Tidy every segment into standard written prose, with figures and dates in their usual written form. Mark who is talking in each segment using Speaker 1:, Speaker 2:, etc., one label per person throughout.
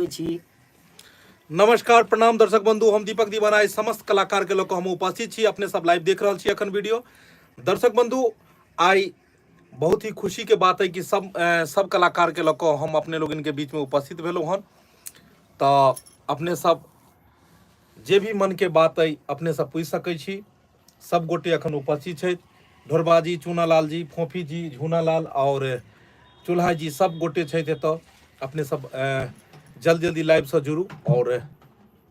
Speaker 1: छी।
Speaker 2: नमस्कार प्रणाम दर्शक बंधु, हम दीपक दीवाना समस्त कलाकार के लऽ कऽ हम उपस्थित छी। अपने सब लाइव देख रहल छी अखन वीडियो। दर्शक बंधु, आइ बहुत ही खुशी के बात है कि सब कलाकार के लऽ कऽ हम अपने लोगन के बीच में उपस्थित भेलहुँ हन। तऽ अपने सब जे भी मन के बात है अपने सब पूछि सकै छी। सब गोटे अखन उपस्थित छथि। ढोरबा जी, चूनालाल जी, फोफी जी, झूनालाल और चूल्हा जी सब गोटे छथि एतऽ। अपने सब जल्दी जल्दी लाइव से जुड़ू और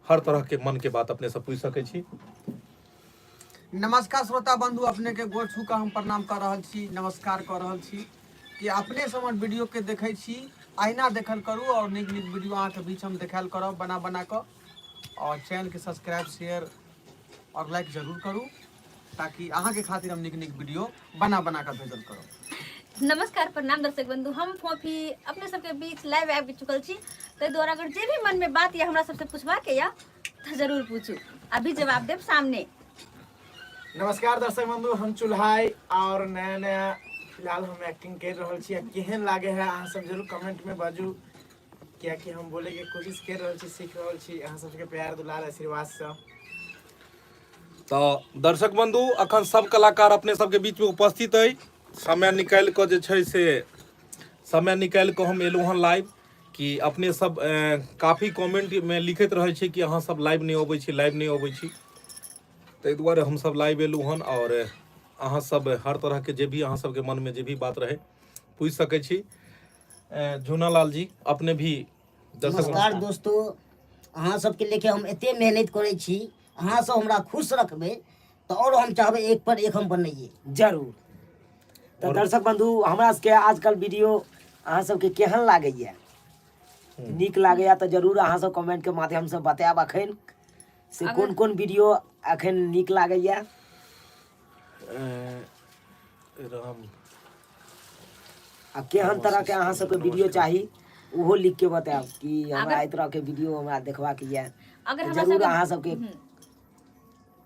Speaker 2: हर तरह के मन के बात अपने सब पूछि सकै छी।
Speaker 3: नमस्कार श्रोता बंधु, अपने के गोर छू के हम प्रणाम कर रहल छी, नमस्कार कर रहल छी कि अपने सब हमर वीडियो के देखै छी, अहिना देखल करू और नीक नीक वीडियो अहाँ के बीच हम देखायल करब बना बना कऽ। और चैनल के सब्सक्राइब, शेयर और लाइक जरूर करू ताकि अहाँ के खातिर हम नीक नीक वीडियो बना बना कऽ भेजल करब।
Speaker 4: नमस्कार प्रणाम दर्शक बंधु, हम फोफी अपने सबके बीच लाइव आबि चुकल छी। ताहि दुआरे अगर जे भी मन में बात या हमरा सबसे पूछबाक या तऽ जरूर पूछू, अभी जवाब देब सामने।
Speaker 5: नमस्कार दर्शक बंधु, हम चुल्हाई और नया नया फिलहाल हम एक्टिंग कर रहल छी। केहन लागे है अहाँ सब जरूर कमेंट में बाजू, कियाकि हम बोले के कोशिश कर रहल छी, सीख रहल छी अहाँ सबके प्यार दुलार आशीर्वाद से।
Speaker 2: तऽ दर्शक बंधु, अखन सब कलाकार अपने सबके बीच में उपस्थित है। समय निकालि कऽ जे छै से समय निकालि कऽ हम एलहुँ हन लाइव कि अपने सब काफी कमेंट में लिखैत रहै छी कि अहाँ सब लाइव नहि अबै छी, लाइव नहि अबै छी। ताहि दुआरे हम सब लाइव एलहुँ हन और अहाँ सब हर तरह के जे भी अहाँ सबके मन में जे भी बात रहे पूछि सकै छी। झूनालाल जी अपने भी दर्शक।
Speaker 1: नमस्कार दोस्तों, अहाँ सबके लेके हम एते मेहनत करै छी, अहाँ सब हमरा खुश रखबै तऽ और हम चाहबै एक पर एक हम बनैयै
Speaker 6: जरूर। तऽ दर्शक बंधु, हमरा सबके आजकल वीडियो अहाँ सबके केहन लागैया, नीक लागैया तऽ जरूर अहाँ सब कमेंट के माध्यम से बतायब अखन से कोन कोन वीडियो अखन नीक लागैया।
Speaker 2: राम
Speaker 6: आ केहन तरह के अहाँ सबके वीडियो चाही ओहो लिख के बतायब कि हमरा एहि तरह के वीडियो हमरा देखबाक यऽ।
Speaker 4: अगर
Speaker 6: तऽ
Speaker 4: हमरा
Speaker 6: जरूर
Speaker 4: सबके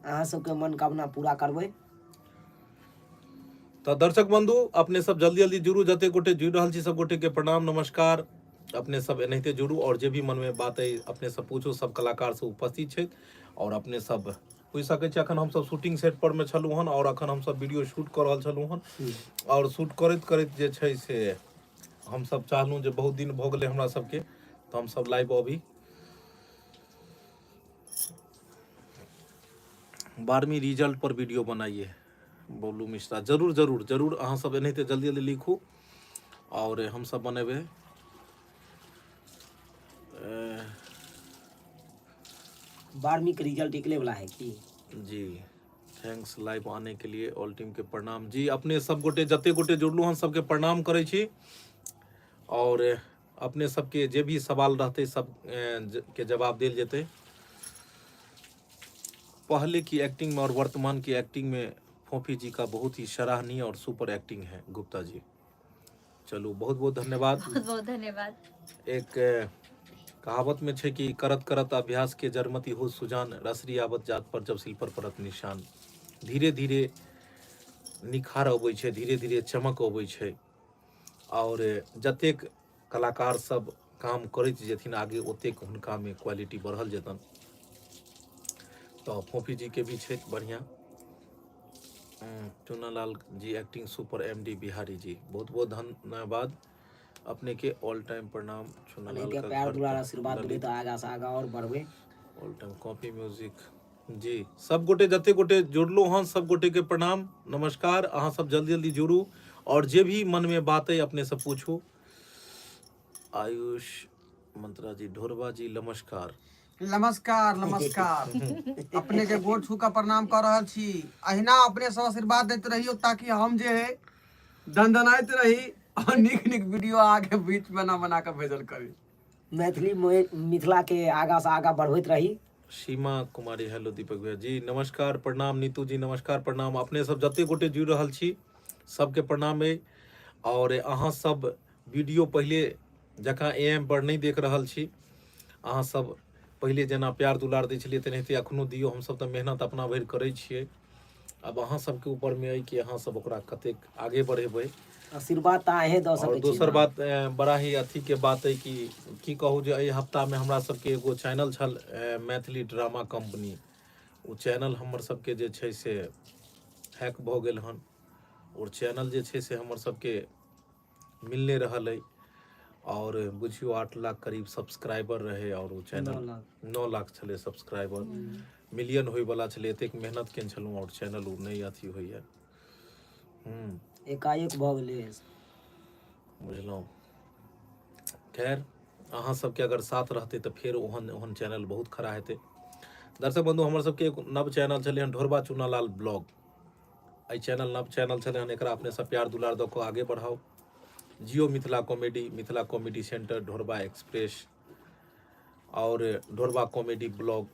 Speaker 6: अहाँ सबके मनोकामना पूरा करबै।
Speaker 2: तऽ दर्शक बंधु, अपने सब जल्दी जल्दी जुड़ू, जते गोटे जुड़ रहल छी सब गोटे के प्रणाम नमस्कार। अपने सब एनाहिते जुड़ू और जे भी मन में बात है अपने सब पूछू। सब कलाकार सब उपस्थित छथि और अपने सब पूछि सकै छी। अखन हमसब शूटिंग सेट पर में छलहुँ हन और अखन हमसब वीडियो शूट कऽ रहल छलहुँ हन और शूट करैत करैत जे छै से हमसब चाहलहुँ जे बहुत दिन भऽ गेलै हमरा सबके, तऽ हमसब लाइव अभी। 12वीं रिजल्ट पर वीडियो बनाइए बबलू मिश्रा। जरूर जरूर जरूर अहाँ सब एनाहिते जल्दी जल्दी लिखू और हम सब बनेबै।
Speaker 6: 12वीं के रिजल्ट निकले वाला है की?
Speaker 2: जी thanks live आने के लिए, ऑल टीम के प्रणाम। जी अपने सब गोटे जते गोटे जुड़लू हन सबके प्रणाम करै छी और अपने सबके जे भी सवाल रहते सब के जवाब देल जेतै। पहले की एक्टिंग में और वर्तमान की एक्टिंग में फोफी जी का बहुत ही सराहनीय और सुपर एक्टिंग है गुप्ता जी। चलू बहुत बहुत धन्यवाद।
Speaker 4: बहुत बहुत धन्यवाद।
Speaker 2: एक कहावत में छै कि करत करत अभ्यास के जरमति हो सुजान, रसरी आवत जात पर जब सिल पर परत निशान। धीरे धीरे निखार अबै छै, धीरे धीरे चमक अबै छै और जतेक कलाकार सब काम करैत जेथिन आगे ओतेक हुनका में क्वालिटी बढ़ल जेतन। तऽ फोफी जी के भी छै बढ़िया। Chunalal ji acting super, M D Bihari ji बहुत बहुत धन्यवाद अपने के। ऑल टाइम प्रणाम चुनालाल
Speaker 6: का प्यार दुलार आशीर्वाद देबै तऽ आगा से आगा और बढ़बै।
Speaker 2: ऑल टाइम कॉपी म्यूजिक जी सब गोटे जते गोटे जुड़लो हन सब गोटे के प्रणाम नमस्कार। अहाँ सब जल्दी जल्दी जुड़ू और जे भी मन में बात है अपने से पूछू। आयुष मंत्रा जी, ढोरबा जी नमस्कार।
Speaker 3: नमस्कार नमस्कार, अपने के गोर छू के प्रणाम कर रहल छी। अहिना अपने सब आशीर्वाद दैत रहियो ताकि हम जे है दनदनाइत रही और नीक नीक वीडियो अहाँ के बीच बना बना के भेजल करी।
Speaker 6: मैथिली मिथिला के आगा से आगा बढ़बैत रही।
Speaker 2: सीमा कुमारी हेलो दीपक भैया जी नमस्कार प्रणाम। नीतू जी नमस्कार प्रणाम। अपने सब जते गोटे जुड़ रहल छी सबके प्रणाम है। और अहाँ सब वीडियो पहले जकाँ ए एम पर नहीं देख रहल छी, अहाँ सब पहले जेना प्यार दुलार दै छलियै तेनाहिते अखनो दियौ। हमसब तऽ मेहनत अपना भरि करै छियै। आब अहाँ सबके ऊपरमे अइ कि अहाँ सब ओकरा कतेक आगे बढ़ेबै।
Speaker 6: आशीर्वाद तऽ अहें दऽ
Speaker 2: आओर
Speaker 6: सकै छी
Speaker 2: दोसर
Speaker 6: ने।
Speaker 2: बात बड़ा ही अथी के बात अइ कि की कहू जे एहि हफ्तामे हमरा सबके एगो चैनल छल मैथिली ड्रामा कम्पनी, ओ चैनल हमर सबके जे छै से हैक भऽ गेल हन। आओर चैनल जे छै से हमर सबके मिल नहि रहल अइ। आओर बुझियौ 8 लाख करीब सब्सक्राइबर रहै आओर ओ चैनल
Speaker 6: 9 लाख।
Speaker 2: 9 लाख छलै सब्सक्राइबर, मिलियन होइवला छलै। एतेक मेहनत केने छलहुँ आओर चैनल ओ नहि अथी होइए।
Speaker 6: एकाएक भऽ गेलै।
Speaker 2: बुझलहुँ। खैर अहाँ सबके अगर साथ रहतै तऽ फेर ओहन ओहन चैनल बहुत खड़ा हेतै। दर्शक बंधु, हमर सबके एक नव चैनल छलै हन ढोरबा चुनालाल ब्लॉग। एहि चैनल नव चैनल छलै हन, एकरा अपने सब प्यार दुलार दऽ कऽ आगे बढ़ाउ। Jio Mithila comedy, Mithila comedy centre, Dhorba express आओर Dhorba comedy blog,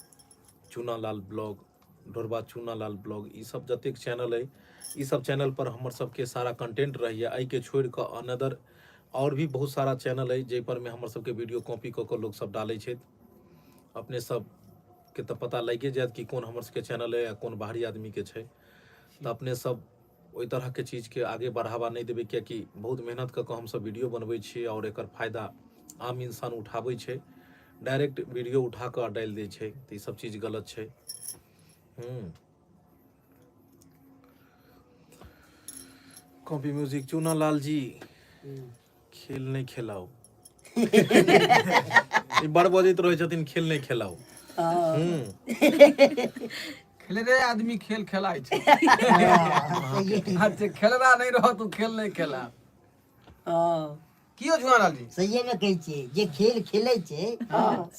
Speaker 2: Chunalal blog, Dhorba Chunalal blog, ई सब जतेक चैनल अइ ई सब चैनल पर हमर सबके सारा कंटेंट रहैया। एहिके छोड़ि कऽ अनदर आओर भी बहुत सारा चैनल अइ जाहि पर मे हमर सबके वीडियो कॉपी कऽ कऽ लोक सब डालै छथि। अपने सबके तऽ पता लागिए जायत कि कोन हमर सबके चैनल अइ आ कोन बाहरी आदमीके छै। तऽ अपने सब ओहि तरहके चीजके आगे बढ़ावा नहि देबै, कियाकि बहुत मेहनत कऽ कऽ हमसब वीडियो बनबै छियै आओर एकर फायदा आम इंसान उठाबै छै, डायरेक्ट वीडियो उठा कऽ डालि दै छै। तऽ ई सब चीज गलत छै। कॉपी म्यूजिक चूना लाल जी खेल नहि खेलाउ, ई बड़ बजैत रहै छथिन, खेल नहि खेलाउ।
Speaker 3: खेलरे आदमी खेल खेलाइ छै, आ जे खेलरा नहि रहत ओ खेल नहि खेला। की यौ झुआलाल जी?
Speaker 1: सहिए मे कहै छियै, जे खेल खेलै छै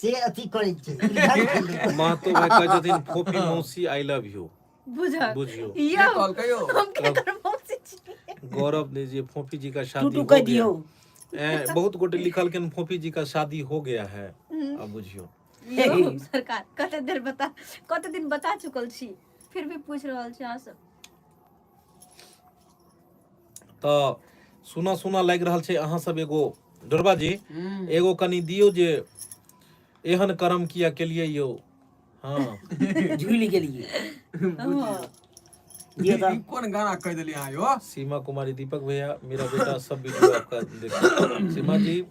Speaker 1: से अथी करै छै, उलझन खेलै छै।
Speaker 2: महतो भाई कहै छथिन फोफी मौसी I love you.
Speaker 4: बुझल
Speaker 2: बुझियौ।
Speaker 4: यौ
Speaker 3: कहलकै यौ?
Speaker 4: हम केकर मौसी छी?
Speaker 2: गौरव ने जे फोफी जी का शादी
Speaker 6: टूटू
Speaker 2: हो
Speaker 6: कहि
Speaker 2: गया।
Speaker 6: दियौ।
Speaker 2: बहुत गोटे लिखलखिन फोफी जी का शादी हो गया है। अब बुझियौ
Speaker 4: यौ सरकार, कते देर बता, कते दिन बता चुकल छी, फिर भी पूछ रहल छी अहाँ सब।
Speaker 2: तऽ सुना सुना लागि रहल छै। अहाँ सब एगो ढोरबा जी एगो कनि दियौ जे एहन कर्म किया केलियै यौ। हँ
Speaker 6: झूलि गेलियै। दियौ तऽ।
Speaker 3: ई कोन गाना कहि देलियै अहाँ यौ?
Speaker 2: सीमा कुमारी, दीपक भैया मेरा बेटा सब वीडियो आपका देखा। सीमा जी,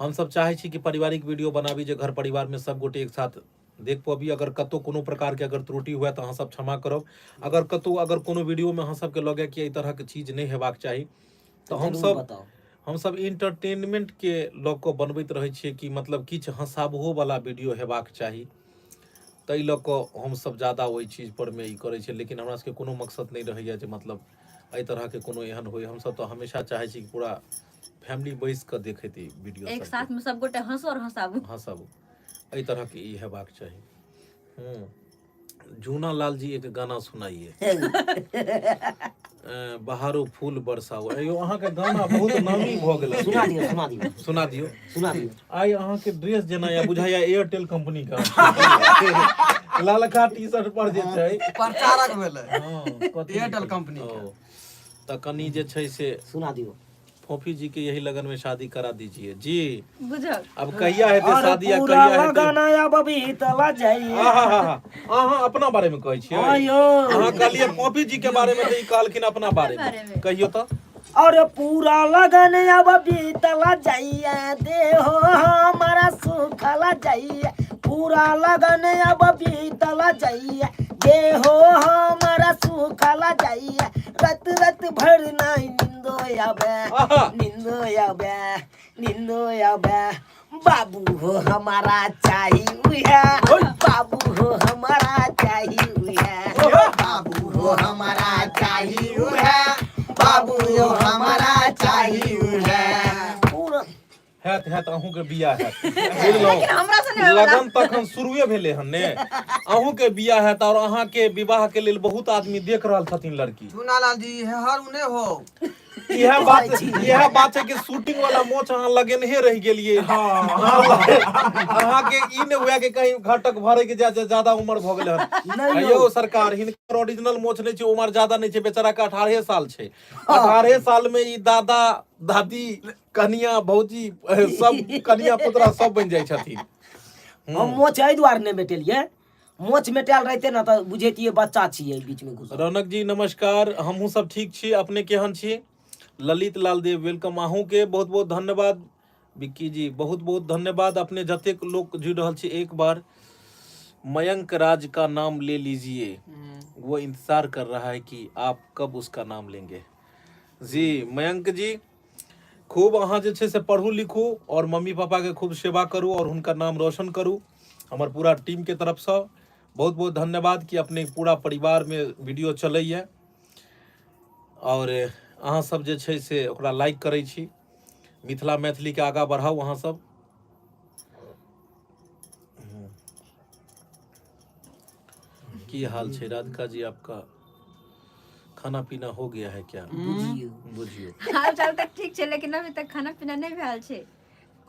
Speaker 2: हम सब चाहे छी कि पारिवारिक वीडियो बनाबी जे घर परिवार में सब गोटे एक साथ देख पबी। अगर कतौ कोनो प्रकार के अगर त्रुटि हुए तऽ अहाँ सब क्षमा करब। अगर कतौ अगर कोनो वीडियो में अहाँ सबके लगे कि एहि तरह के चीज नहि हेबाक चाही तऽ हम
Speaker 6: जरूर
Speaker 2: सब
Speaker 6: बताउ।
Speaker 2: हम सब इंटरटेनमेंट के लऽ कऽ बनबैत रहै छियै कि मतलब किछु हँसाबहो वाला वीडियो हेबाक चाही, ताहि लऽ कऽ हमसब ज्यादा ओहि चीज पर मे ई करै छियै। लेकिन हमरा सबके कोनो मकसद नहि रहैया जे मतलब एहि तरहके कोनो एहन होइ। हमसब तऽ हमेशा चाहै छी कि पूरा फैमिली बैस कऽ देखैत ई वीडियो
Speaker 4: एक
Speaker 2: सबके।
Speaker 4: साथ में सब गोटे हंसो और हंसाबू।
Speaker 2: हँसाबू, एहि तरहके ई हेबाक चाही। जूना लाल जी एक गाना सुनाइए, बहारो फूल बरसाओ। अयो अहाँके गाना बहुत नामी भऽ गेल।
Speaker 6: सुना दियौ, सुना दियौ।
Speaker 2: सुना दियौ,
Speaker 6: सुना दियौ।
Speaker 2: आइ अहाँके ड्रेस जेना या बुझाइया एयरटेल कंपनी का ललका टी शर्ट पर जे छै
Speaker 3: प्रचारक भेलै।
Speaker 2: हँ, कथी
Speaker 3: एयरटेल कंपनी के।
Speaker 2: ओ, तऽ कनि जे छै से
Speaker 6: सुना दियौ।
Speaker 2: फोफी जी के यही लगन में शादी करा दीजिए जी।
Speaker 4: बुझल।
Speaker 2: अब कहिया हेतै
Speaker 6: अरे
Speaker 2: शादी आ
Speaker 6: पूरा
Speaker 2: कहिया हेतै?
Speaker 6: लगन अब बीतला जाइए।
Speaker 2: आहा, अहाँ अपना बारे में कहै छियै?
Speaker 6: आयो।
Speaker 2: अहाँ कहलियै फोफी जी के बारे में तऽ ई कहलखिन अपना बारे
Speaker 4: बारे
Speaker 2: में।
Speaker 4: में।
Speaker 2: कहियौ तऽ।
Speaker 6: अरे पूरा लगन अब बीतला जाइए, देहो हमारा सुखला जाइए। पूरा लगन अब बीतला जाइए, देहो हमारा सुखला जाइए। रत रत भर नहीं निंदो आवे,
Speaker 2: आहा।
Speaker 6: निंदो आवे, निंदो आवे। बाबू हो हमारा चाहिए उहे, बाबू हो हमारा चाहिए उहे, बाबू हो हमारा चाहिए उहे, बाबू हो हमारा चाहिए उहे। पूरा
Speaker 2: हैत हैत अहूँके बियाह हैत, बुझलहुँ?
Speaker 4: लेकिन हमरा से नहि होयवला।
Speaker 2: लगन तखन शुरुए भेलै हन ने। अहूँके बियाह हैत आओर अहाँके विवाह के लेल बहुत आदमी देख रहल छथिन लड़की।
Speaker 3: चुनालाल जी हर उने हो।
Speaker 2: इएह बात, इएह बात छै कि शूटिंग वाला मोछ अहाँ लगेनहे रहि गेलियै। अहाँके ई नहि हुए कि कहीं घटक भरे के जा ज्यादा उम्र भऽ गेलै हन।
Speaker 6: नहि
Speaker 2: यौ सरकार, हिनकर ओरिजिनल मोछ नहि छै, उम्र ज्यादा नहि छै, बेचारा के 18 साल छै। 18 साल में ई दादा दादी कनिया भौजी सब कनिया पुतरा सब बनि जाइ छथिन।
Speaker 6: हम मोछ एहि दुआरे नहि मेटेलियै, मोछ मेटायल रहिते ने तऽ बुझैतियै बच्चा छियै बीच में घुसल।
Speaker 2: रौनक जी नमस्कार, हमहूँ सब ठीक छी, अपने केहन छी? ललित लाल देव welcome, अहूँ के बहुत बहुत धन्यवाद। विक्की जी बहुत बहुत धन्यवाद, अपने जतेक लोक जुड़ रहल छी। एक बार मयंक राज का नाम ले लीजिए, वो इंतजार कर रहा है कि आप कब उसका नाम लेंगे। जी मयंक जी, खूब अहाँ जे छै से पढ़ू लिखू और मम्मी पापा के खूब सेवा करू और हुनकर नाम रोशन करू। हमर पूरा टीम के तरफसँ बहुत बहुत धन्यवाद कि अपने पूरा परिवार में वीडियो चलैए और अहाँ सब जे छै से ओकरा लाइक करै छी। मिथिला मैथिली के आगाँ बढ़ाउ अहाँ सब। की हाल छै राधिका जी आपका? खाना पीना हो गया है क्या?
Speaker 6: बुझियौ।
Speaker 2: बुझियौ।
Speaker 4: हाल चाल तऽ ठीक छै, लेकिन अभी तक खाना पीना नहि भेल छै।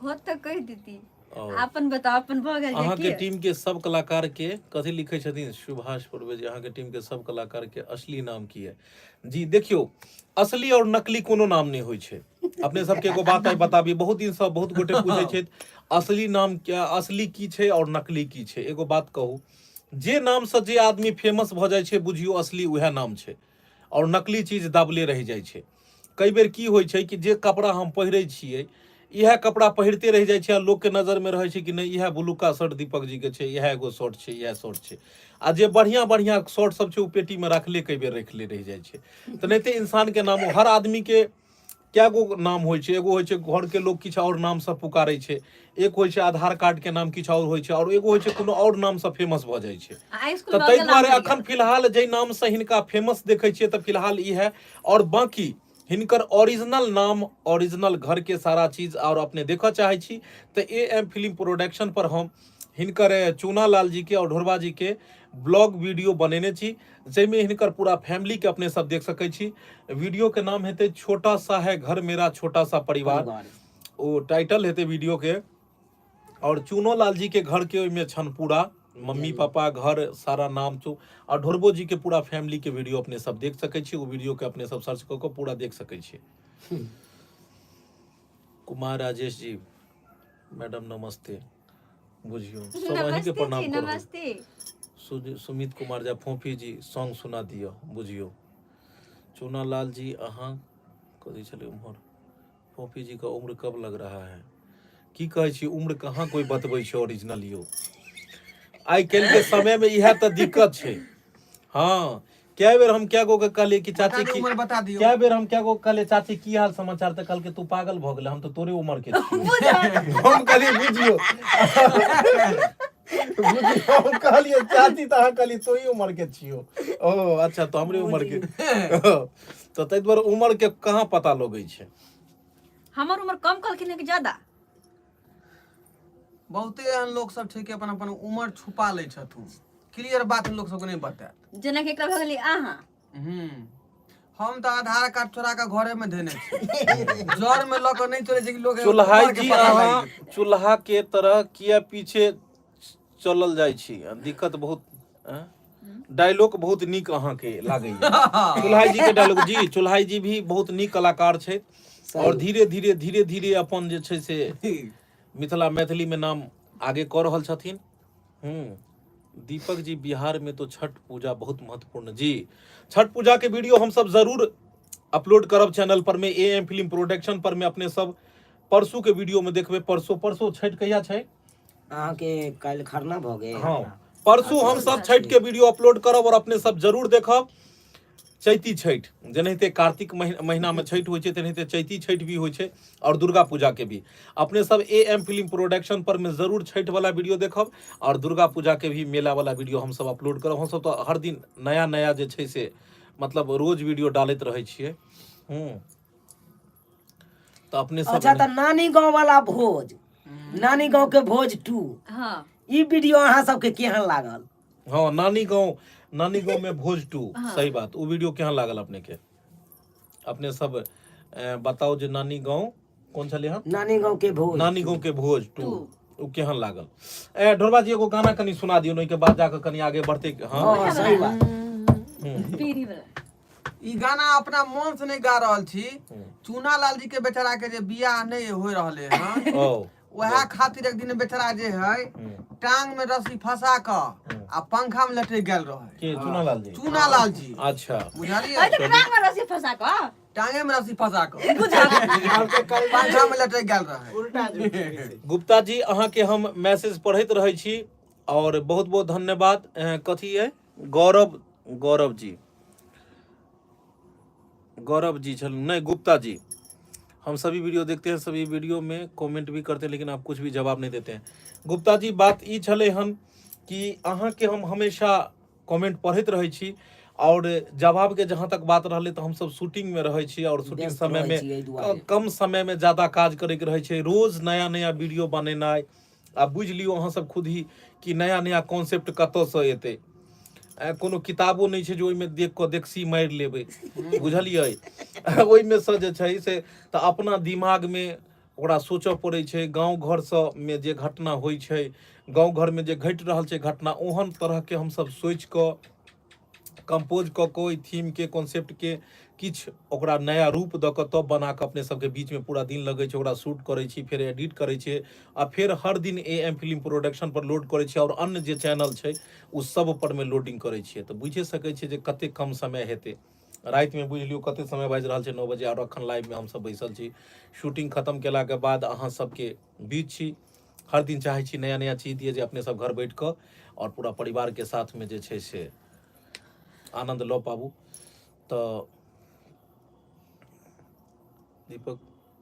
Speaker 4: होत तऽ कहि देती।
Speaker 2: और
Speaker 4: अपन बताउ, अपन भऽ गेल
Speaker 2: अहाँ के
Speaker 4: की?
Speaker 2: टीम के सब कलाकार के कथी लिखे छथिन सुभाष पूर्वे जी? अहाँ के टीम के सब कलाकार के असली नाम की है? जी देखियौ, असली और नकली कोनो नाम नहीं होइ छै। अपने सबके एगो बात आइ बताबी, बहुत दिन से बहुत गोटे पूछे छथि असली नाम क्या, असली की छै और नकली की छै। एगो बात कहू, जे नाम से जे आदमी फेमस भऽ जाइ छै बुझियौ असली उएह नाम छै और नकली चीज दाबले रहि जाइ छै। कई बेर की होइ छै कि जे कपड़ा हम पहिरै छियै इएह कपड़ा पहिरते रहि जाइ छै आ लोकके नजरमे रहै छै कि नहि इएह ब्लूका शर्ट दीपक जी के छै, इएह एगो शर्ट छै, इएह शर्ट छै। आ जे बढ़िआँ बढ़िआँ शर्ट सब छै ओ पेटीमे राखले कई बेर रखले रहि जाइ छै। तेनाहिते इंसानके नामो, हर आदमीके कए गो नाम होइ छै। एगो होइ छै घरके लोक किछु आओर नामसँ पुकारै छै, एक होइ छै आधार कार्डके नाम किछु आओर होइ छै, आओर एगो होइ छै कोनो आओर नामसँ फेमस भऽ जाइ छै।
Speaker 4: आ स्कूल
Speaker 2: तऽ
Speaker 4: में
Speaker 2: ताहि
Speaker 4: अलगे नाम
Speaker 2: दुआरे
Speaker 4: भऽ
Speaker 2: अखन
Speaker 4: गेल।
Speaker 2: फिलहाल जाहि नामसँ हिनका फेमस देखै छियै तऽ फिलहाल ई है, आओर बाँकी हिनकर ओरिजिनल नाम, ओरिजिनल घर के सारा चीज और अपने देखऽ चाहै छी तऽ ए एम फिल्म प्रोडक्शन पर हम हिनकर चूना लाल जी के और ढोरबा जी के ब्लॉग वीडियो बनेने छी, जाहिमे हिनकर पूरा फैमिली के अपने सब देख सकै छी। वीडियो के नाम हेतै छोटा सा है घर मेरा छोटा सा परिवार,
Speaker 6: परिवार।
Speaker 2: ओ टाइटल हेतै वीडियो के। और चूनो लाल जी के घर के ओहिमे छन पूरा मम्मी पापा घर सारा नाम चू और ढोरबो जी के पूरा फैमिली के वीडियो अपने सब देख सकै छी। ओ वीडियो के अपने सब सर्च कऽ कऽ पूरा देख सकै छी। कुमार राजेश जी मैडम नमस्ते, बुझियौ सब अहीं के
Speaker 4: नमस्ते
Speaker 2: प्रणाम
Speaker 4: जी,
Speaker 2: कऽ रहल।
Speaker 4: नमस्ते।
Speaker 2: सुमित कुमार झा फोफी जी सॉन्ग सुना दिअ, बुझियौ। चूना लाल जी अहाँ कथी छलै उम्हर? फोफी जी का उम्र कब लग रहा है? की कहै छी, उम्र कहाँ कोई बतबै छै ओरिजिनल यौ। आइ काल्हि के समय में इएह तऽ दिक्कत छै। हाँ, कए बेर हम कए गो के कहलियै कि
Speaker 3: बता
Speaker 2: चाची
Speaker 3: दियौ
Speaker 2: की
Speaker 3: उम्र बता दियौ।
Speaker 2: कए बेर हम कए गो के कहलियै चाची की हाल समाचार, तऽ कहलकै तू पागल भऽ गेलै, हम तऽ तोरे उम्र के छियौ। हम कहलियै बुझियौ बुझियौ, हम कहलियै चाची तऽ अहाँ कहलियै तोही उम्र के छियौ। ओ अच्छा तऽ हमरे उम्र के, तऽ ताहि दुआरे उम्र के कहाँ पता लगै छै।
Speaker 4: हमर उम्र कम कहलखिन है कि ज्यादा?
Speaker 3: बहुते एहन लोक सब छै कि अपन अपन उम्र छुपा लै छथुन, क्लियर बात लोक सबके नहि बतायत।
Speaker 4: जेनाकि एकरा भऽ गेलै अहाँ।
Speaker 3: हम तऽ आधार कार्ड चोरा कऽ घरे में धेने छी, जर में लऽ कऽ नहि चलै छै कि लोक
Speaker 2: चूल्हा
Speaker 3: उम्र के
Speaker 2: जी
Speaker 3: पता लागि
Speaker 2: अहाँ
Speaker 3: जेतै।
Speaker 2: चूल्हा के तरह किया पीछे चलल जाइ छी? दिक्कत बहुत आँ? डायलॉग बहुत नीक अहाँके लागैया चुल्हाई जी के डायलॉग। जी चुल्हाई जी भी बहुत नीक कलाकार छै और धीरे धीरे धीरे धीरे अपन जे छै से मिथिला मैथिली में नाम आगे कऽ रहल छथिन। दीपक जी बिहार में तो छठ पूजा बहुत महत्वपूर्ण। जी छठ पूजा के वीडियो हम सब जरूर अपलोड करब चैनल पर में, ए एम फिल्म प्रोडक्शन पर में। अपने सब परसू के वीडियो में देखबे। परसों परसों छठ कहिया छै?
Speaker 6: अहाँके काल्हि खरना भऽ गेल।
Speaker 2: हाँ, परसू हम सब छठ के वीडियो अपलोड करब और अपने सब जरूर देखब। चैती छठ जेनाहिते कार्तिक महीना में छठ होइ छै तेनाहिते चैती छठ भी होइ छै और दुर्गा पूजा के भी। अपने सब ए एम फिल्म प्रोडक्शन पर में जरूर छठ वाला वीडियो देखब और दुर्गा पूजा के भी मेला वाला वीडियो हम सब अपलोड करब। हम सब तो हर दिन नया नया जे छै से मतलब रोज वीडियो डालैत रहै छियै। तऽ अपने सब
Speaker 6: अच्छा, तऽ नानी गाँव वाला भोज, नानी गाँव के भोज 2,
Speaker 4: हाँ,
Speaker 6: ई वीडियो अहाँ सबके केहन लागल?
Speaker 2: हाँ, नानी गाँव, नानी गाँव में भोज 2, सही बात, ओ वीडियो केहन लागल अपने के? अपने सब बताउ जे नानी गाँव कोन छलै? हम
Speaker 6: नानी गाँव के भोज,
Speaker 2: नानी गाँव के भोज 2 ओ केहन लागल? ए ढोरबा जी एगो गाना कनि सुना दियौ, ओहिके बाद जाके कनि आगे बढ़ते। हाँ
Speaker 6: हाँ, सही बात।
Speaker 4: पीढ़ी वाला
Speaker 3: ई गाना अपना मन से नहीं गा रहल छी। चूना लाल जी के बेचारा के जे बियाह नहीं हो रहले हन,
Speaker 2: ओ
Speaker 3: वएह खातिर एक दिन बेचारा जे है टांग में रस्सी फंसा क आ पंखा में लटक गेल रहे।
Speaker 2: के चुनालाल जी?
Speaker 3: चूनालाल जी।
Speaker 2: अच्छा।
Speaker 3: बुझलियै?
Speaker 4: अरे तऽ टांग में रस्सी फंसा कऽ।
Speaker 3: टांगे में रस्सी फंसा कऽ
Speaker 4: बुझा।
Speaker 3: पंखा में लटक गेल रहे।
Speaker 5: उल्टा जो छै से।
Speaker 2: गुप्ता जी, अहाँके हम मैसेज पढ़ैत रहै छी और बहुत बहुत धन्यवाद। कथी है गौरव, गौरव जी, गौरव जी छल नहीं, गुप्ता जी, हम सभी वीडियो देखते हैं, सभी वीडियो में कमेंट भी करते हैं, लेकिन आप कुछ भी जवाब नहीं देते हैं। गुप्ता जी, बात ई छलै हन कि अहाँके हम हमेशा कमेंट पढ़ैत रहै छी और जवाब के जहाँ तक बात रहलै तऽ हमसब शूटिंग में रहै छी और शूटिंग
Speaker 6: व्यस्त
Speaker 2: समय
Speaker 6: रहै
Speaker 2: में
Speaker 6: छी एहि दुआरे।
Speaker 2: कम समय में ज्यादा काज करैके रहै छै, रोज नया नया वीडियो बनेनाइ। आ बुझि लियौ अहाँ सब खुद ही कि नया नया कॉन्सेप्ट कतऽसँ एतै। कोनो किताबो नहि छै जे ओहिमे देख कऽ देखसी मारि लेबै, बुझलियै? ओहिमे सँ जे छै से तऽ अपना दिमागमे ओकरा सोचऽ पड़ै छै। गाँव घरसँ मे जे घटना होइ छै, गाँव घरमे जे घटि रहल छै घटना, ओहन तरहके हमसब सोचि कऽ कंपोज कऽ कऽ ओहि थीमके कॉन्सेप्टके किछु ओकरा नया रूप दऽ कऽ तब बना कऽ अपने सबके बीचमे पूरा दिन लगै छै। ओकरा शूट करै छी, फेर एडिट करै छियै आ फेर हर दिन ए एम फिल्म प्रोडक्शन पर लोड करै छियै आओर अन्य जे चैनल छै ओ सब पर मे लोडिंग करै छियै। तऽ बुझि सकै छियै जे कते कम समय हेतै। रातिमे बुझि लियौ कते समय बाजि रहल छै, 9 बजे, आओर अखन लाइवमे हमसब बैसल छी। शूटिंग खतम केलाके बाद अहाँ सबके बीच छी। हर दिन चाहै छी नया नया चीज दिअ जे अपने सब घर बैठ कऽ आओर पूरा परिवारके साथमे जे छै से आनन्द लऽ पाबू। तऽ दीपक,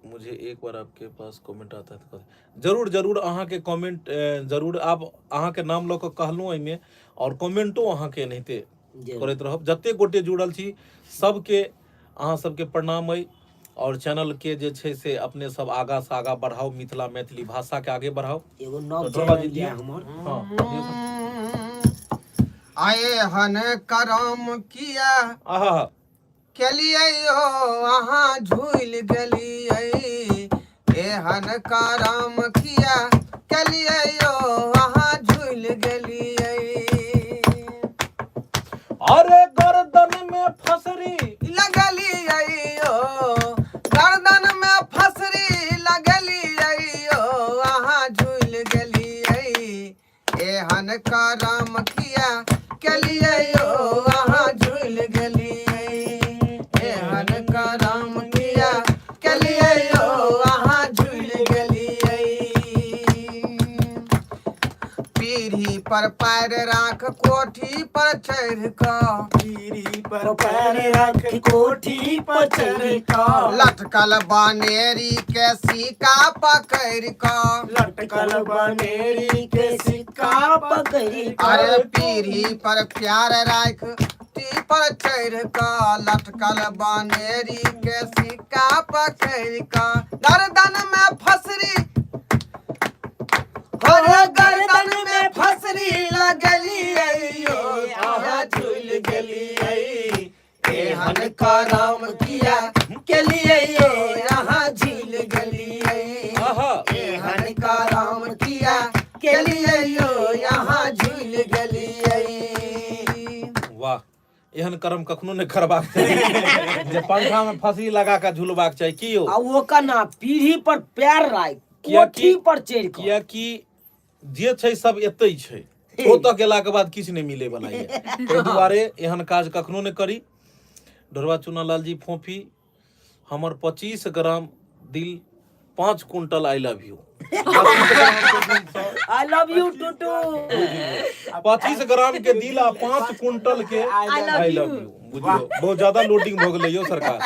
Speaker 2: मुझे एक बार आपके पास कमेंट आता है तो जरूर जरूर अहाँके कमेंट जरूर। आब अहाँके नाम लऽ कऽ कहलहुँ एहिमे आओर कमेंटो अहाँके एनाहिते करैत रहब। जते गोटे जुड़ल छी सबके अहाँ सबके प्रणाम अइ और चैनल के जे छै से अपने सब आगा से आगा बढ़ाउ, मिथिला मैथिली भाषा के आगे बढ़ाउ।
Speaker 6: एगो नव
Speaker 2: तऽ ढोलबा जी
Speaker 6: चैनल
Speaker 2: दियौ।
Speaker 6: यऽ हमर।
Speaker 2: हँ, दियौ तऽ।
Speaker 3: आए हन करम किया
Speaker 2: आहा
Speaker 3: केलियै यो अहाँ झूलि गेलियै, एहन करम किया केलियै यो अहाँ झूलि गेलियै।
Speaker 2: अरे गर्दन में फसरी
Speaker 3: लगलियै यो, गर्दन में फसरी लगलियै यो अहाँ झूलि गेलियै, एहन करम किया केलियै यो अहाँ झूलि गेलियै, एहन करम किया केलियै यो अहाँ झूलि गेलियै। पीढ़ी पर पैर राख कोठी पर चढ़ि कऽ,
Speaker 5: पीढ़ी पर पैर राख कोठी पर चढ़ कऽ,
Speaker 3: लटकल बनेरी के सिक्का पकड़ि कऽ,
Speaker 5: लटकल बनेरी के सिक्का पकड़ कऽ,
Speaker 3: अरे पीढ़ी पर प्यार राख टी पर चढ़ि कऽ, लटकल बनेरी के सिक्का पकड़ि कऽ, गर्दन में फसरी, अरे गर्दन में फसरी लगलियै यो अहाँ झूलि गेलियै, एहन करम किया केलियै यो अहाँ झूलि गेलियै,
Speaker 2: आहा
Speaker 3: एहन करम किया केलियै यो अहाँ झूलि गेलियै।
Speaker 2: वाह, एहन कर्म कखनो नहि करबाक चाही जे पंखा में फसरी लगा के झुलबाक चाही। की यौ?
Speaker 6: आ ओ केना पीढ़ी पर पैर राखि
Speaker 2: कियाकि-
Speaker 6: कोठी पर चढ़ि कऽ,
Speaker 2: कियाकि जे छै सब एतै छै, ओतऽ गेलाके बाद किछु नहि मिले वाला ये, ताहि दुआरे एहन काज कखनो नहि करी। ढोरबा चुनालाल जी फोफी, हमर 25 ग्राम दिल 5 quintal I love you,
Speaker 6: I love you Tutu.
Speaker 2: 25 gram के दिल आ 5 क्विंटल के
Speaker 4: I love
Speaker 2: I love
Speaker 4: you.
Speaker 2: You. बुझियौ बहुत ज्यादा लोडिंग भऽ गेलै यौ सरकार।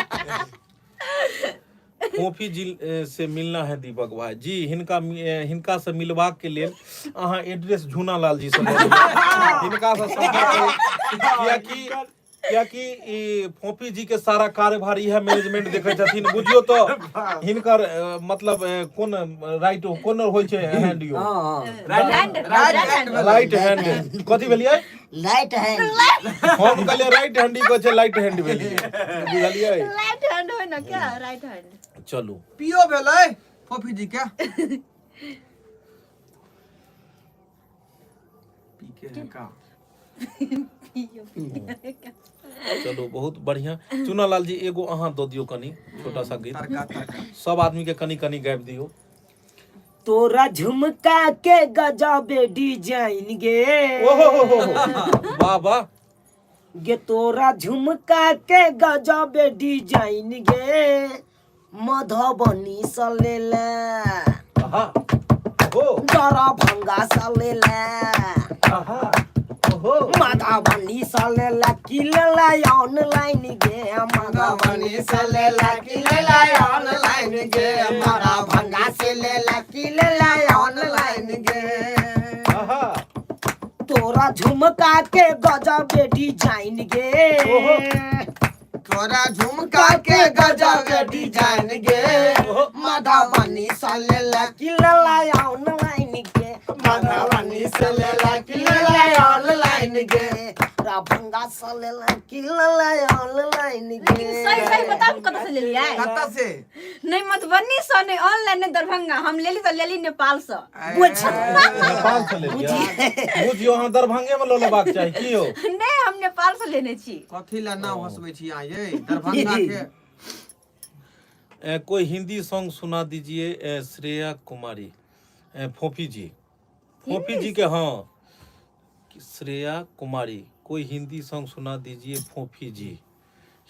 Speaker 2: फोफी जी से मिलना है दीपक भाई जी। हिनका हिनका से मिलबाक के लेल अहाँ एड्रेस झूना लाल जी से लऽ लेबै, हिनका से संपर्क करू। कियाकि ई फोफी जी के सारा कार्यभार इएह मैनेजमेंट देखै छथिन। बुझियौ तऽ हिनकर मतलब कोन राइट कोन होइ छै हैंड यौ?
Speaker 6: हँ।
Speaker 4: Right hand.
Speaker 2: राइट हैंड कथी भेलियै?
Speaker 1: Right hand.
Speaker 2: हम कहलियै राइट हैंड, ई कहै छै लाइट हैंड भेलियै, बुझलियै?
Speaker 4: राइट हैंड होय ना क्या, राइट हैंड।
Speaker 2: चलू
Speaker 3: पियो भेलै फोफी जी के पी के है का।
Speaker 2: चलू बहुत बढ़िया। चुनालाल जी एगो अहाँ दऽ दियौ कनि छोटा सा गीत।
Speaker 3: तड़का तड़का
Speaker 2: सब आदमी के कनि कनि गाबि दियौ।
Speaker 6: तोरा झुमका के गजबे डिजाइन गे।
Speaker 2: ओहो हो हो हो। वाह वाह।
Speaker 6: गे तोरा झुमका के गजबे डिजाइन गे, मधुबनी से लेले,
Speaker 2: आहा ओ
Speaker 6: दरभंगा से लेले,
Speaker 2: आहा ओहो,
Speaker 6: मधुबनी से लेले की लेले ऑनलाइन गे, मधुबनी से लेले की लेले ऑनलाइन गे, दरभंगा से लेले की लेले ऑनलाइन गे।
Speaker 2: आहा।
Speaker 6: तोरा झुमका के गजब डिजाइन गे।
Speaker 2: ओहो।
Speaker 3: तोरा झुमका के गजब डिजाइन गे,
Speaker 2: ओहो।
Speaker 3: मधुबनी से लेला
Speaker 6: की लेला ऑनलाइन गे,
Speaker 5: मधुबनी से लेला की लेला ऑनलाइन गे,
Speaker 6: दरभंगा से लेला की लेला ऑनलाइन गे।
Speaker 4: लेकिन सही सही बताउ, कतऽ से लेलियै?
Speaker 3: कतऽ से?
Speaker 4: नहि मधुबनी सँ, नहि ऑनलाइन, नहि दरभंगा। हम लेली तऽ लेली नेपाल सँ।
Speaker 2: नेपाल से लेलियै? बुझियौ, अहाँ दरभंगे में लऽ लेबाक चाही की यौ?
Speaker 4: नहि, हम नेपाल सँ लेने छी।
Speaker 3: कथी ला नाम हंसबै छी अहाँ ये दरभंगा के?
Speaker 2: कोई हिंदी सॉन्ग सुना दीजिए। श्रेया कुमारी, फोफी जी, फोफी जी के, हाँ, श्रेया कुमारी, कोई हिंदी सॉन्ग सुना दीजिए। फोफी जी,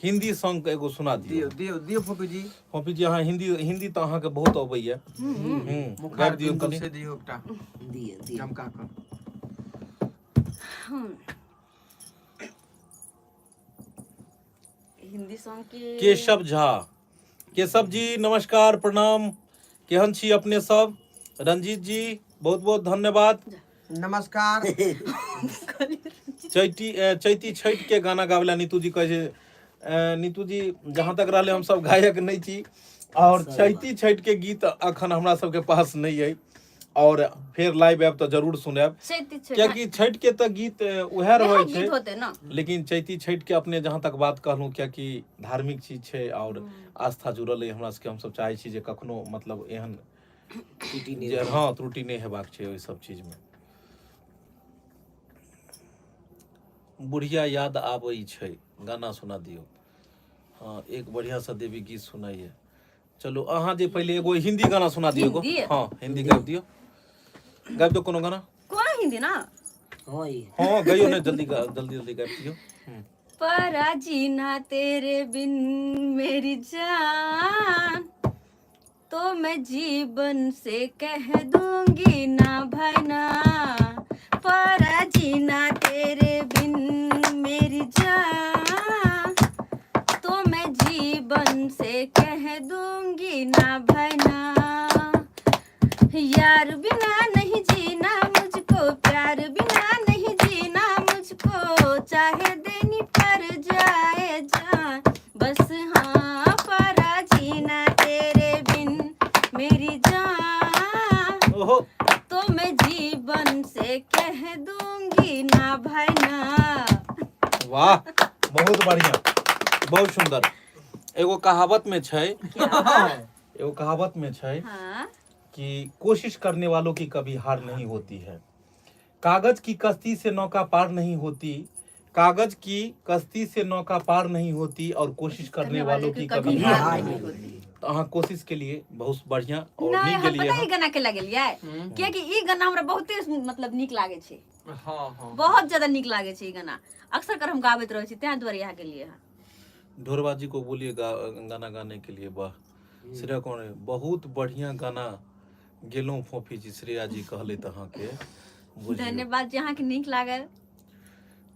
Speaker 2: हिंदी सॉन्ग एगो सुना दियौ।
Speaker 3: दियौ दियौ दियौ फोफी जी।
Speaker 2: फोफी जी, अहाँ हिंदी, हिंदी तऽ अहाँके बहुत अबैया।
Speaker 3: मुखार
Speaker 2: गाबि दियौ
Speaker 3: बिन्दु
Speaker 2: कनि।
Speaker 3: से दियौ एकटा
Speaker 6: दिअ दिअ।
Speaker 3: चमका कऽ।
Speaker 4: हिंदी सॉन्ग के?
Speaker 2: केशव झा, केशव जी, नमस्कार, प्रणाम। केहन छी अपने सब? रंजीत जी, बहुत बहुत धन्यवाद।
Speaker 3: नमस्कार।
Speaker 2: चैती, चैती छठि के गाना गाबे ला नीतू जी कहै छै। नीतू जी, जहाँ तक रहले, हम सब गायक नहि छी और चैती छठि के गीत अखन हमरा सबके पास नहि अइ और फेर लाइव आयब तऽ जरूर सुनायब।
Speaker 4: चैती छठि।
Speaker 2: कियाकि छठि के तऽ गीत उएह रहै
Speaker 4: इएह
Speaker 2: छै।
Speaker 4: गीत होते ना।
Speaker 2: लेकिन चैती छठि के अपने जहाँ तक बात कहलहुँ, कियाकि धार्मिक चीज छै और आस्था जुड़ल अइ हमरा सबके, हमसब चाहै छी जे कखनो मतलब एहन
Speaker 6: त्रुटि नहि।
Speaker 2: जे हँ, त्रुटि नहि हेबाक छै ओहि सब चीज मे। बुढ़िया याद आबै छै गाना सुना दियौ। हाँ, एक बढ़िया सा देवी गीत सुनाइए। चलू, अहाँ जे पहिले एगो हिंदी गाना सुना दियौ एगो।
Speaker 4: हिंदी?
Speaker 2: हाँ, हिंदी गाबि दियौ, गाबि दियौ कोनो गाना।
Speaker 4: कोन हिंदी ना?
Speaker 1: हाँ, ई।
Speaker 2: हाँ, गइयो ने, जल्दी जल्दी जल्दी गाबि दियौ।
Speaker 4: परा जीना तेरे बिन मेरी जान, तो मैं जीवन से कह दूंगी ना भाई ना। परा जीना तेरे बिन मेरी जान, तो मैं जीवन से कह दूंगी ना भाई ना। यार बिना नहीं जीना मुझको, प्यार बिना नहीं जीना मुझको, चाहे देनी पड़ जाए जान, बस हाँ, परा जीना तेरे बिन मेरी जान,
Speaker 2: ओहो।
Speaker 4: तो मैं जीवन से कह दूंगी ना भाई ना।
Speaker 2: वाह, बहुत बढ़िया, बहुत सुंदर। एगो कहावत में छै, एगो कहावत में छै कि कोशिश करने वालों की कभी हार नहीं होती है। कागज की कश्ती से नौका पार नहीं होती, कागज की कश्ती से नौका पार नहीं होती और कोशिश करने वालों की कभी हार नहीं
Speaker 4: होती।
Speaker 2: तो अहाँ कोशिश के लिए बहुत बढ़िया और
Speaker 4: नहीं,
Speaker 2: नीक
Speaker 4: हम
Speaker 2: गेलियै।
Speaker 4: पता
Speaker 2: अहाँ
Speaker 4: ई गाना के लगेलियै, कियाकि ई गाना हमरा बहुते मतलब नीक लागै छै।
Speaker 3: हाँ हाँ
Speaker 4: बहुत ज्यादा नीक लागै छै ई गाना, अक्सर कर हम गाबैत रहै छी, तें दुआरे यहाँ गेलियै हँ।
Speaker 2: ढोरबा जी को बोलिए गाना गाने के लिए। वाह, श्रेया कौन है? बहुत बढ़िया गाना गेलहुँ फोफी जी, श्रेया जी कहले तऽ अहाँके बुझियौ।
Speaker 4: धन्यवाद जे अहाँके नीक लागल।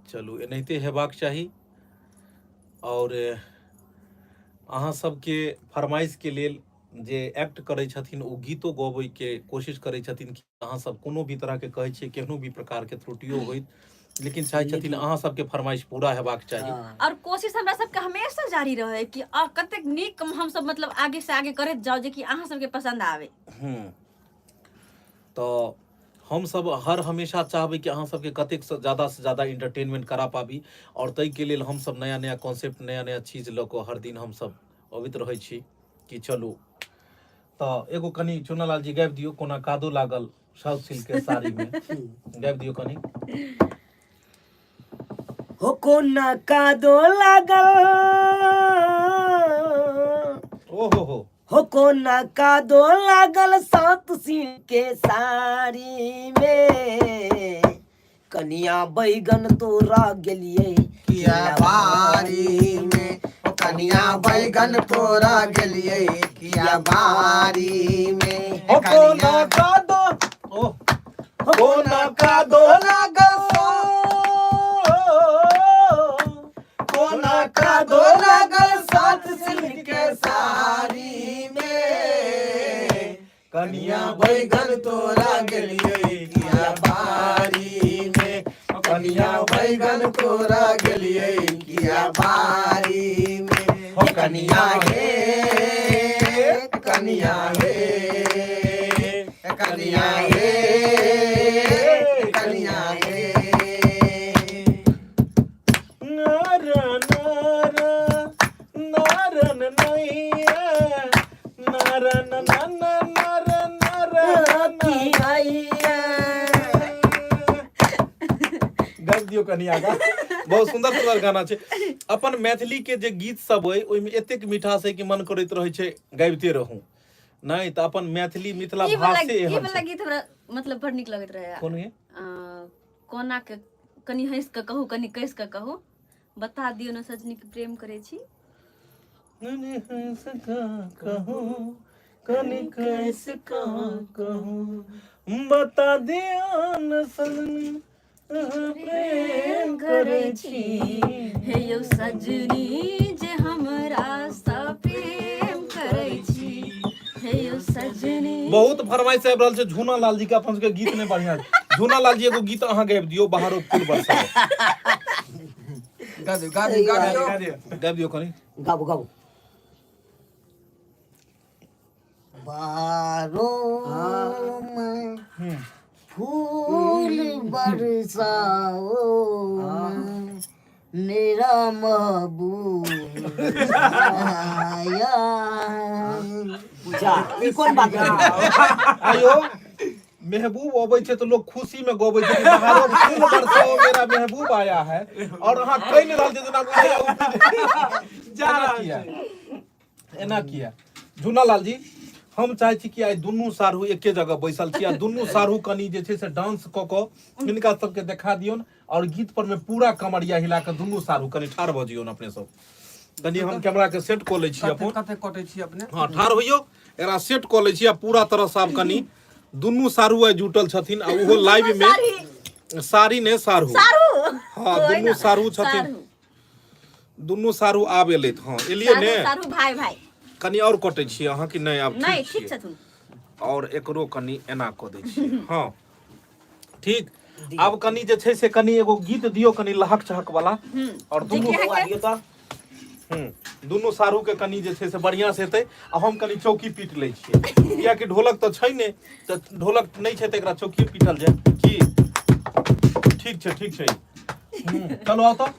Speaker 2: चलू, एनाहिते हेबाक चाही और अहाँ सबके फरमाइशके लेल जे एक्ट करै छथिन, ओ गीतो गबैके कोशिश करै छथिन कि अहाँ सब कोनो भी तरहके कहै छियै, केहनो भी प्रकारके त्रुटियो होइत, लेकिन चाहै छथिन अहाँ सबके फरमाइश पूरा हेबाक चाही।
Speaker 4: और कोशिश हमरा सबके हमेशा जारी रहे कि कतेक नीक हम सब मतलब आगे से आगे करैत जाउ, जे कि अहाँ सबके पसंद आवे।
Speaker 2: तऽ हमसब हर हमेशा चाहबै कि अहाँ सबके कतेक से ज्यादा इंटरटेनमेंट करा पाबी और ताहिके लेल हमसब नया नया कॉन्सेप्ट, नया नया चीज लऽ कऽ हर दिन हमसब अबैत रहै छी कि चलू। तऽ एगो कनि चुनालाल जी गाबि दियौ, कोना कादो लागल साउथ सिल्क के साड़ी में, गाबि दियौ कनि।
Speaker 6: हो कोना कादो लागल।
Speaker 2: ओ हो हो।
Speaker 6: हो कोना कादो लागल सात सिल के साड़ी में, कनिया बैगन तोरा गेलिए
Speaker 3: किया बारी में, ओ कनिया बैगन तोरा गेलिए किया बारी में।
Speaker 2: हो कोना कादो, ओ कोना कादो
Speaker 3: लागल
Speaker 2: कोना
Speaker 3: कादो लागल सात सिल्क के साड़ी में, कनिया बैगन तोरा गेलिए किया बारी में, कनिया बैगन तोरा गेलिए किया बारी में। हो कनिया हे, कनिया हे, कनिया हे, कनिया हे।
Speaker 2: नारा नारा नारन नैया नारन ना ना नारा नारा
Speaker 6: की आइया।
Speaker 2: गाबि दियौ कनि आगा। बहुत सुंदर सुंदर गाना छै। अपन मैथिली के जे गीत सब अइ ओहिमे एतेक मिठास है कि मन करैत रहै छै गाबिते रहूं। नहि तऽ अपन मैथिली मिथिला
Speaker 4: ई वाला
Speaker 2: भाषे
Speaker 4: ई
Speaker 2: एहन
Speaker 4: वाला
Speaker 2: छै।
Speaker 4: गीत हमरा मतलब बड़ नीक लगैत रहै।
Speaker 2: कोन ये?
Speaker 4: कोना के कनि हंसि कऽ कहू, कनि कसि कऽ कहू, बता दियौ ने सजनी के प्रेम करै छी।
Speaker 2: कनि हंसि कऽ कहू, कनि कसि कऽ कहू, बता दियौ ने सजनी अहाँ प्रेम करै छी।
Speaker 4: हे यौ सजनी जे हमरा सँ प्रेम करै छी, हे यौ सजनी।
Speaker 2: बहुत फरमाइश आबि रहल छै झूना लाल जी के अपन सबके गीत नहि बढ़िया। झूना लाल जी, एगो गीत अहाँ गाबि दियौ, बाहरो फूल बरसाओ।
Speaker 3: गा दियौ, गा दियौ, गा दियौ।
Speaker 5: गा दियौ।
Speaker 2: गाबि दियौ कनि।
Speaker 1: गाबू गाबू। बारो में फूल बरसाओ, मेरा महबूब आया।
Speaker 6: जा, ई कोन बात भेलै?
Speaker 2: आयो, महबूब अबै छै तऽ लोग खुशी में गबै छै कि बाहरो फूल बरसाओ मेरा महबूब आया है, और अहाँ कहि नहि रहल छै जेना बुझाइया ओ
Speaker 5: जा
Speaker 2: एना
Speaker 5: रहल
Speaker 2: किया
Speaker 5: छै।
Speaker 2: एना किया? झूना लाल जी, हम चाहै छी कि आइ दुनू साढ़ू एके जगह बैसल छी आ दुनू साढ़ू कनि जे छै से डांस कऽ कऽ हिनका सबके देखा दियौन, और गीत पर में पूरा कमरिया हिला कऽ दुनू साढ़ू कनि ठाढ़ भऽ जइयौन अपने सब। कनि हम कैमरा के सेट कऽ लै छी
Speaker 3: कते
Speaker 2: अपन।
Speaker 3: कते कटै छी अपने?
Speaker 2: हाँ, ठाढ़ होइयौ, एकरा सेट कऽ लै छी आ पूरा तरह से आब कनि दुनू साढ़ू आइ जुटल छथिन आ ओहो लाइव में। साड़ी ने, साढ़ू।
Speaker 4: सारू।
Speaker 2: हाँ, दुनू साढ़ू छथिन। दुनू साढ़ू आब एलथि। हाँ, एलियै ने।
Speaker 4: सारू भाई भाई।
Speaker 2: कनि और कटै छियै अहाँ कि नहि आब?
Speaker 4: नहि,
Speaker 2: ठीक
Speaker 4: ठीक
Speaker 2: छियै।
Speaker 4: छथुन।
Speaker 2: और एकरो कनि एना कऽ दै छियै। हाँ ठीक। आब कनि जे छै से कनि एगो गीत दियौ, कनि लहक चहक वाला, और
Speaker 4: जे
Speaker 2: दुनू
Speaker 4: कि
Speaker 6: बौआ दियौ तऽ।
Speaker 2: दुनू साढ़ू के कनि जे छै से बढ़िआँ से हेतै आ हम कनि चौकी पीट लै छियै, कियाकि ढोलक तऽ छै नहि, तऽ ढोलक नहि छै तऽ एकरा चौकी पीटल जाय की? ठीक छै, ठीक छै। चलू आउ तऽ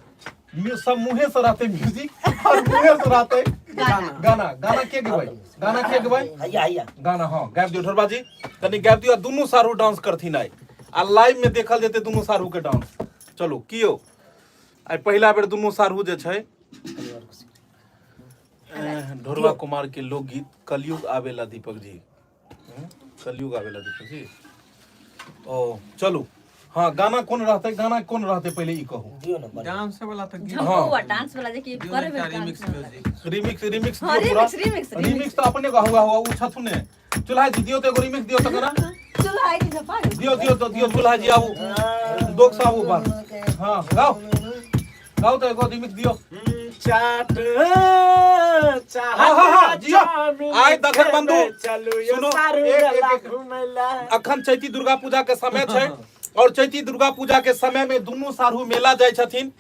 Speaker 2: सब मुँहे से रहतै म्यूजिक और मुँहे से रहतै
Speaker 4: गाना।
Speaker 2: गाना। गाना के गेबै? गाना के गेबै?
Speaker 6: हैया हैया।
Speaker 2: गाना हाँ गाबि दियौ ढोरबा जी, कनि गाबि दियौ आ दुनू साढ़ू डांस करथिन आइ, आ लाइव में देखल जेतै दुनू साढ़ू के डांस। चलू कियो आइ पहिला बेर दुनू साढ़ू जे छै। ढोरबा कुमार के लोकगीत कलयुग आवेला दीपक जी। कलयुग आवेला दीपक जी। ओ चलू, हाँ, गाना कोन रहतै? गाना कोन रहतै पहिले ई कहू।
Speaker 6: दियौ ने बढ़िआँ।
Speaker 3: डांस वाला तऽ गीत
Speaker 4: झमकौआ डांस वाला जे कि
Speaker 3: दियौ ने
Speaker 4: करबै
Speaker 3: एकटा
Speaker 4: डांस
Speaker 3: रिमिक्स
Speaker 4: वाला।
Speaker 3: म्यूजिक।
Speaker 2: रिमिक्स, रिमिक्स
Speaker 4: हाँ,
Speaker 2: दियौ पूरा।
Speaker 4: Remix, remix,
Speaker 2: remix तऽ अपने हुआ हुआ ओ छथु ने। चूल्हा जी, दियौ तऽ एगो रिमिक्स दियौ तऽ गाना।
Speaker 4: चलो आइ के झपा गेल।
Speaker 2: दियौ दियौ तऽ दियौ। चूल्हा जी आबू, दोक से आबू बात। हाँ गाओ गाओ तऽ एगो रिमिक्स दियौ।
Speaker 5: चाट
Speaker 2: हाँ, हाँ, हाँ, जियो।
Speaker 5: चाउमीन
Speaker 2: आइ दर्शक बंधु,
Speaker 5: खेबै, चलू यो
Speaker 2: सुनो,
Speaker 5: सारू
Speaker 2: एक- एक-
Speaker 5: मेला
Speaker 2: एक-
Speaker 5: घुमैला।
Speaker 2: अखन चैती दुर्गा पूजा के समय छै और चैती दुर्गा पूजा के समय में दुनू साढ़ू मेला जाइ छथिन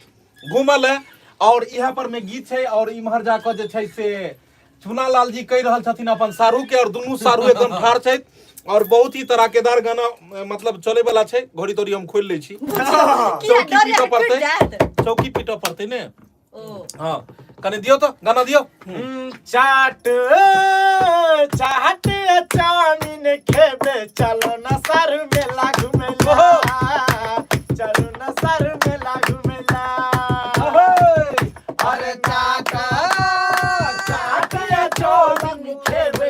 Speaker 2: घूमऽ लए, और इएह पर में गीत छै, और इम्हर जाकऽ जे छै से चुना लाल जी कहि रहल छथिन अपन साढ़ू के, और दुनू साढ़ू एकदम ठाढ़ छथि और बहुत ही तराकेदार गाना मतलब चले वाला छै। घड़ी तोड़ी हम खोलि लै छी।
Speaker 4: किया
Speaker 2: चौकी
Speaker 4: डर
Speaker 2: पीटऽ
Speaker 4: टूटि
Speaker 2: पड़तै,
Speaker 4: जायत?
Speaker 2: चौकी पीटऽ पड़तै ने।
Speaker 4: ओ
Speaker 2: हाँ, कनि दियौ तऽ गाना दियौ।
Speaker 5: चाट चाट चाउमीन खेबे, चलो न सारू मेला घुमेला, चलो न सारू मेला घुमेला।
Speaker 2: अहे!
Speaker 3: अरे चाट
Speaker 5: चाट चाउमीन खेबे।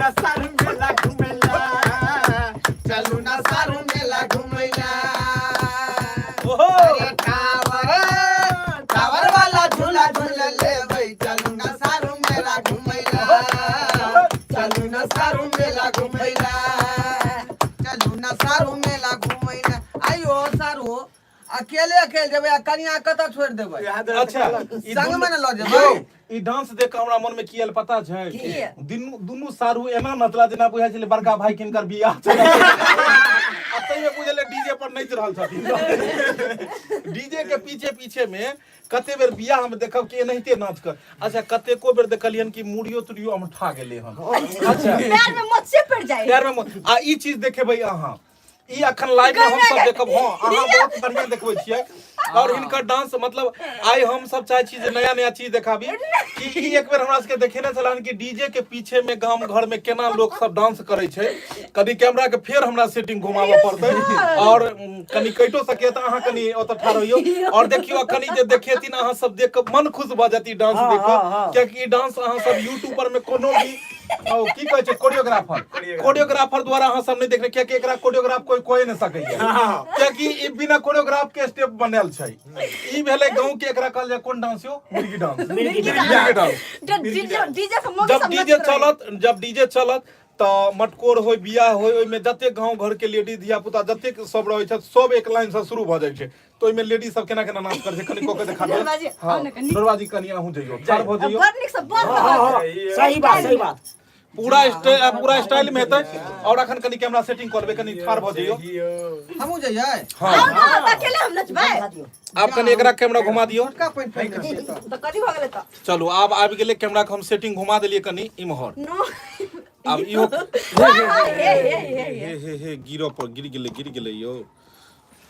Speaker 5: ना सारू मेला घुमैला, चलू ना सारू मेला घुमैला।
Speaker 2: ओहो
Speaker 3: अरे टावर टावर वाला झूला झूल लेबै, चलू ना सारू मेला घुमैला, चलू ना सारू मेला घुमैला, चलू ना सारू मेला घुमैला। आइयो सारू, अकेले अकेले जेबै आ कनिया कतऽ छोड़ि देबै?
Speaker 2: अच्छा, ई
Speaker 3: संग मे ने लऽ जेबै।
Speaker 2: यौ, ई डांस देख के हमरा मन में की आयल पता छै?
Speaker 4: की?
Speaker 2: दुनू दुनू सारू एना नचला जेना बुझाइ छलै बड़का भाई किनकर बियाह छलै, आ ताहिमे बुझलै डीजे पर नाचि रहल छथिन। डीजे के पीछे पीछे में कते बेर बियाह में देखब कि एनाहिते नाच कर। अच्छा, कतेको बेर देखलियन कि मुड़ियो तुड़ियो अमठा गेलै हन। अच्छा,
Speaker 4: पैर में मोचे पड़ जाए।
Speaker 2: पैर में आ ई चीज देखेबै अहाँ, ई अखन लाइव में हम सब देखब। हाँ, अहाँ बहुत बढ़िया देखबै छियै और हिनकर डांस, मतलब आइ हम सब चाहे छी जे नया नया चीज देखाबी कि ई एक बेर हमरा सबके देखेने छलन कि डीजे के पीछे में गाम घर में केना लोग सब डांस करै छै। कनि कैमरा के फेर हमरा सेटिंग घुमाबऽ पड़तै और कनि कटो सके तऽ अहाँ कनि ओतऽ ठाढ़ होइयौ और देखियौ कनि जे देखेथिन, अहाँ सब देख कऽ मन खुश भऽ जायत ई डांस देख कऽ, कियाकि ई डांस अहाँ सब यूट्यूब पर में कोनो भी ओ की कहै छै कोरियोग्राफर कोरियोग्राफर द्वारा अहाँ सब नहि देखने, कियाकि एकरा कोरियोग्राफ कोई कोई नहि सकैया, कियाकि ई बिना कोरियोग्राफ के स्टेप बनायल छै। ई भेलै गाँव के, एकरा कहल जाय कोन डांस यो? मुर्गी डांस, मुर्गी डांस।
Speaker 4: जब डीजे डीजे से मोगी
Speaker 2: जब
Speaker 4: सब
Speaker 2: डीजे
Speaker 4: नाचैत रहै।
Speaker 2: चलत, जब डीजे चलत तऽ मटकोर होय, बियाह होय, ओहिमे जतेक गाँव घर के लेडीज धिया पुता जतेक सब रहै छथि, सब एक लाइन से शुरू भऽ जाइ छै, तऽ ओहिमे लेडीज सब केना केना नाच करै छै, कनि कऽ के देखा दियौ।
Speaker 4: ढोलबाजी, आउ ने कनि।
Speaker 2: ढोलबाजी, कनि अहूँ जइयौ, ठाढ़ भऽ जइयौ।
Speaker 4: बड़ नीक से बड़ रहत।
Speaker 6: सही बात, सही बात।
Speaker 2: पूरा स्टाइल, पूरा स्टाइल में हेतै। और अखन कनि कैमरा सेटिंग कऽ लेबै, कनि ठाढ़ भऽ जइयौ।
Speaker 3: हमहूँ जइयै?
Speaker 2: हाँ।
Speaker 4: आउ ने, तऽ अकेले हम नचबै?
Speaker 2: आब कनि एकरा कैमरा घुमा दियौ।
Speaker 3: छोटका पैंट पहिरने छियै तऽ।
Speaker 4: तऽ कथी भऽ गेलै तऽ?
Speaker 2: चलू, आब आबि गेलै कैमरा के हम सेटिंग घुमा देलियै कनि इम्हर।
Speaker 4: नो।
Speaker 2: आब इहो
Speaker 4: हे हे हे हे।
Speaker 2: हे हे हे, गिरो पर गिर गेलै, गिर गेलै यौ।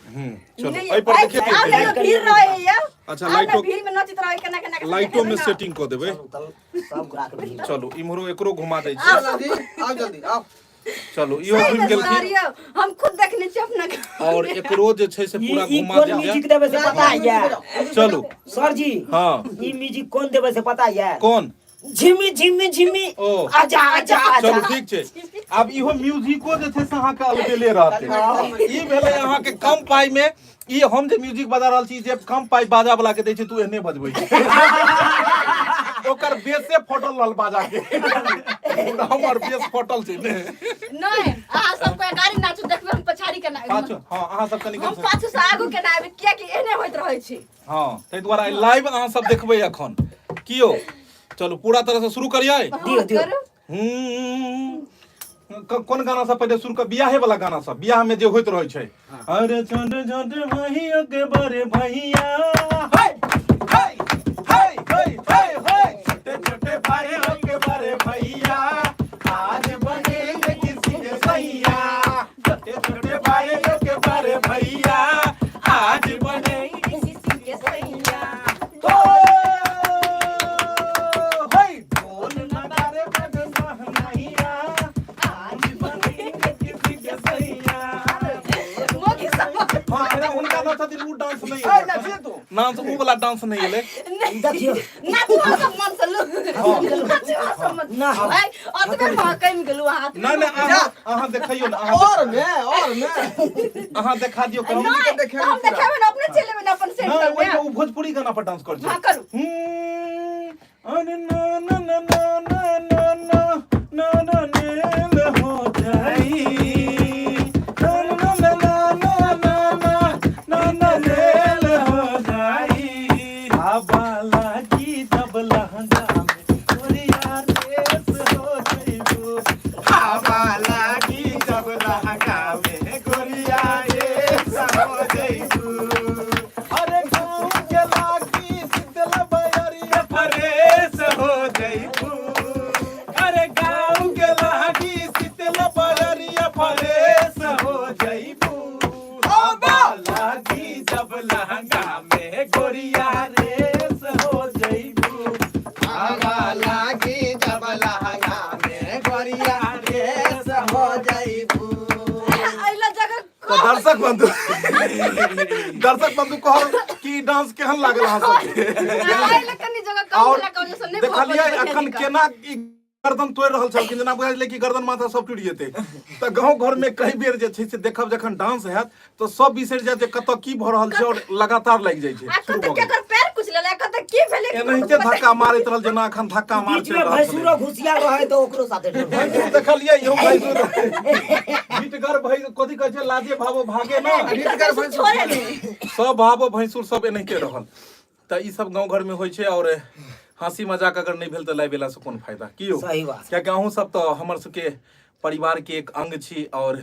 Speaker 2: चलू,
Speaker 4: नहि,
Speaker 2: एहि पर देखिए।
Speaker 4: आब देखियौ भीड़ रहै यौ।
Speaker 2: अच्छा,
Speaker 4: आब ने
Speaker 2: लाइटो
Speaker 4: भीड़ में नचैत रहै केना केना के।
Speaker 2: लाइटो में सेटिंग कऽ देबै।
Speaker 1: सब गोरा के भीड़।
Speaker 2: चलू, इम्हरो एकरो घुमा दै छी।
Speaker 3: आओ जल्दी, आओ जल्दी, आओ।
Speaker 2: चलू, इहो घुमि गेलखिन।
Speaker 4: यौ, हम खुद देखने छी अपना के।
Speaker 2: और एकरो जे छै से
Speaker 6: ई
Speaker 2: पूरा
Speaker 6: ई
Speaker 2: घुमा
Speaker 6: कोन
Speaker 2: देल जाय।
Speaker 6: म्यूजिक देबै से पता है?
Speaker 2: चलू।
Speaker 6: सर जी।
Speaker 2: हाँ।
Speaker 6: ई म्यूजिक कोन देबै से पता है?
Speaker 2: कोन?
Speaker 6: झिमी झिमी झिमी।
Speaker 2: ओ।
Speaker 6: आजा आजा आजा।
Speaker 2: चलू, ठीक छै। आब इहो म्यूजिको जे छै से अहाँके अलबेले रहतै। ई भेलै अहाँके कम पाइ मे। ई हम जे म्यूजिक बजा रहल छी, जे कम पाइ बाजा वाला के दै छै, तू एहने बजबै छै, ओकर बेसे फटल रहल बाजा के, तऽ हमर बेस फटल छै ने।
Speaker 4: नहि, अहाँ सबके गाड़ी नाचू, देखबै हम पछाड़ी केना।
Speaker 2: पाछू, हँ, अहाँ सब कनि
Speaker 4: हम पाछू से आगू केना आबि, कियाकि एहने होइत रहै छै।
Speaker 2: हँ, ताहि दुआरे लाइव अहाँ सब देखबै एखन कियो। चलू, पूरा तरह से शुरू करियै।
Speaker 6: दियौ, दियौ।
Speaker 4: करू।
Speaker 2: कोन गाना सब पहिले शुरू कर? बियाहे वाला गाना सब, बियाह में जे होइत रहै छै। अरे छोटे छोटे भैया के बड़े भैया, हे हे हे हे हे हे, छोटे छोटे भाइयों के बड़े भैया आज बनेंगे किसी के सैया, छोटे छोटे भाइयों के बड़े भैया आज बनेंगे
Speaker 4: किसी के सैया।
Speaker 2: ओ हे, ढोल नगारे बज सहनैया आज बनेंगे किसी के सैया।
Speaker 4: मोगी सब।
Speaker 2: हाँ, एना हुनका ना छथिन, उ डांस नहीं
Speaker 3: ए, नाचिए तू।
Speaker 2: डांस, उ वाला डांस नहीं एलै।
Speaker 6: देखियौ।
Speaker 4: नाचू अहाँ सब मन से लू, नाचू अहाँ सब मन।
Speaker 6: ना।
Speaker 4: भाई, अतबे महकमि गेलू अहाँ।
Speaker 2: नहीं नहीं, अहाँ अहाँ देखियौ ना, अहाँ
Speaker 3: और में, और में।
Speaker 2: अहाँ देखा दियौ कनि।
Speaker 4: नहि,
Speaker 3: देखेबै
Speaker 4: हम
Speaker 3: पूरा।
Speaker 4: देखेबै ने, अपने चलि एबै ने अपन
Speaker 2: नहीं,
Speaker 4: सेंटर
Speaker 2: ओहि
Speaker 4: में।
Speaker 2: उ भोजपुरी गाना पर डांस कर छै।
Speaker 4: हाँ, करू।
Speaker 2: अरे ना ना ना ना ना ना ना ना ना नेल हो जाई, ना ना ना ना ना ना ना ना ना नेल हो जाई, आबा लागी जब लहंगा में गोरिया रेस हो जइबू,
Speaker 5: हवा लागी जब लहंगा में गोरिया रेस हो जइबू।
Speaker 2: अरे गाँव के लागी शीतल बयरिया
Speaker 5: फरेस हो जइबू।
Speaker 2: अरे गाँव के लागी शीतल बयरिया फरेस हो जइबू,
Speaker 5: हवा लागी जब लहंगा में गोरिया रेस हो जइबू।
Speaker 3: हवा लागी जब लहंगा में गोरिया रेस हो जइबू।
Speaker 4: अइला जगह।
Speaker 2: तऽ दर्शक बंधु, दर्शक बंधु, कहल कि डांस केहन लागल अहाँ सबके?
Speaker 4: अइला कनि जगह कम
Speaker 2: और
Speaker 4: भेला के वजह से नहि
Speaker 2: देखलियै
Speaker 4: भऽ
Speaker 2: अखन
Speaker 4: पबै।
Speaker 2: केना ई गर्दन तोड़ि रहल छलखिन, जेना बुझाइ छलै कि गर्दन माथा सब टूटि जेतै। तऽ गाँव घरमे कई बेर जे छै से देखब जखन डांस हैत तऽ सब बिसरि जायत जे कतऽ की भऽ रहल छै आओर लगातार लागि जाइ छै।
Speaker 4: आ
Speaker 2: शुरू
Speaker 4: कतऽ
Speaker 2: भऽ गेल।
Speaker 4: केकर पैर कुचलल आ कतऽ की भेलै,
Speaker 2: एनाहिते धक्का मारैत रहल जेना एखन धक्का मार
Speaker 1: बीच
Speaker 2: चलि
Speaker 1: में
Speaker 2: रहल छलै।
Speaker 1: भैंसुरो घुसिया रहे तो ओकरो साथे ढोल।
Speaker 2: भैंसुर देखलियै यौ, भैंसुर भीटगर भै कथी कहै छै, लाजे भावो भागे ना।
Speaker 3: भीटगर भैंसुर
Speaker 4: छोड़े नहि।
Speaker 2: सब भावो भैंसुर सब एनाहिते रहल। तऽ ई सब गाँव घरमे होइ छै आओर हँसी मजाक अगर नहि भेल तऽ लाइव एलासँ कोन फायदा की यौ?
Speaker 1: सही बात।
Speaker 2: कियाकि अहूँ सब तऽ हमर सबके परिवारके एक अंग छी आओर